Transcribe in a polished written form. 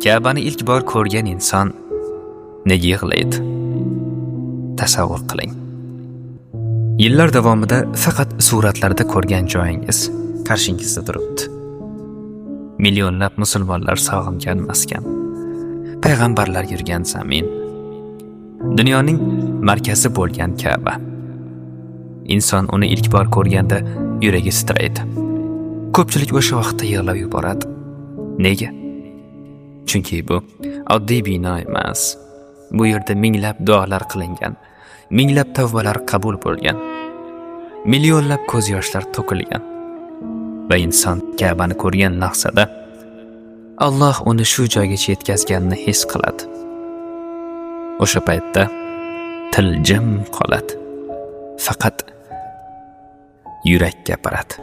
Ka'bani ilk bor ko'rgan inson nega yig'laydi? Tasavvur qiling. Yillar davomida faqat suratlarda ko'rgan joyingiz qarshingizda turibdi. Millionlab musulmonlar sog'ingan maskan. Payg'ambarlar yurgan zamin. Dunyoning markazi bo'lgan Ka'ba. Inson uni ilk bor ko'rganda yuragi titraydi. Ko'pchilik o'sha vaqtda yig'lab yuboradi. Nega? Chunki bu oddiy bino emas. Bu yerda minglab duolar qilingan, minglab tavbalar qabul bo'lgan, millionlab ko'z yoshlar to'kilgan. Va inson Ka'bani ko'rgan lahzada Alloh uni shu joygacha yetkazganini his qiladi. O'sha paytda til jim qoladi. Faqat yurak gapiradi.